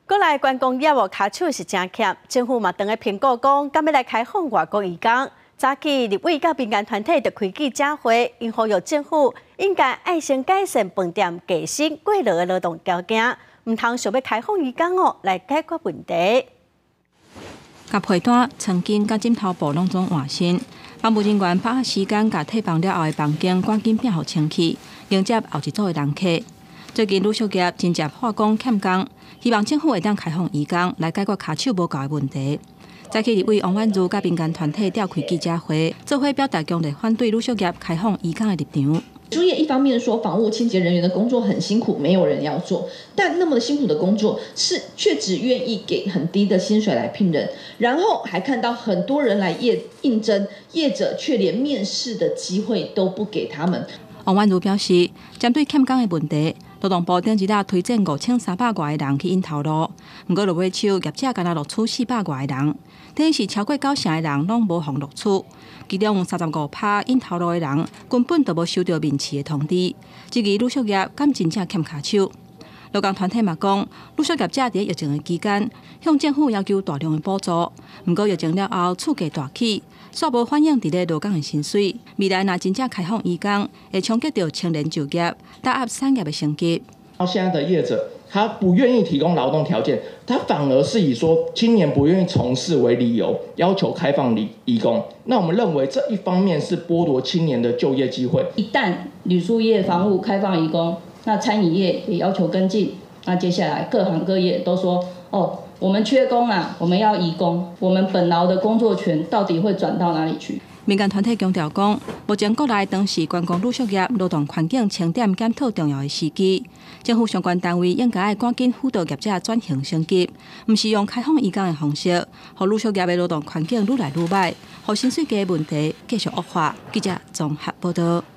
國內觀光業哦，跤手是誠欠，政府嘛當咧評估講，敢欲來開放外國移工。早起立委佮民間團體就開記者會，𪜶呼籲政府應該愛先改善飯店低薪過勞的勞動條件，毋通想欲開放移工哦來解決問題。共被單、床巾佮枕頭布攏總換新，房務人員把握時間，共退房了後的房間趕緊摒予清氣，迎接後一組的人客。最近旅宿業真正喊講欠工，希望政府會當開放移工來解決跤手無夠的問題。早起立委王婉嫒佮民間團體召開記者會，做伙表達強烈反對旅宿業開放移工的立場。旅宿業一方面說房務清潔人員的工作很辛苦，沒有人要做，但那麼辛苦的工作是卻只願意給很低的薪水來聘人，然後還看到很多人來業應徵，業者卻連面試的機會都不給他們。王婉嫒表示，針對欠工的問題，勞動部頂一日推薦5300外個人去𪜶頭路，毋過落尾手業者干焦錄取400外個人，等於是超過九成的人攏無予錄取。其中有35%𪜶頭路的人根本就無收著面試的通知，質疑旅宿業敢真正欠跤手。勞工團體嘛講，旅宿業者佇疫情的期間向政府要求大量的補助，毋過疫情了後厝價大起，煞無反映佇咧勞工的薪水。未來若真正開放移工，會衝擊著青年就業，打壓產業的升級。到現在的業者，他不願意提供勞動條件，他反而是以說青年不願意從事為理由，要求開放移工。那我們認為這一方面是剝奪青年的就業機會。一旦旅宿業房務開放移工，那餐飲業也要求跟進，那接下來各行各業都說，哦，我們缺工啊，我們要移工，我們本勞的工作權到底會轉到哪裡去？民間團體強調講，目前國內當是觀光旅宿業勞動環境清點檢討重要的時機，政府相關單位應該愛趕緊輔導業者轉型升級，毋是用開放移工的方式，予旅宿業的勞動環境愈來愈䆀，予薪水低的問題繼續惡化。記者綜合報導。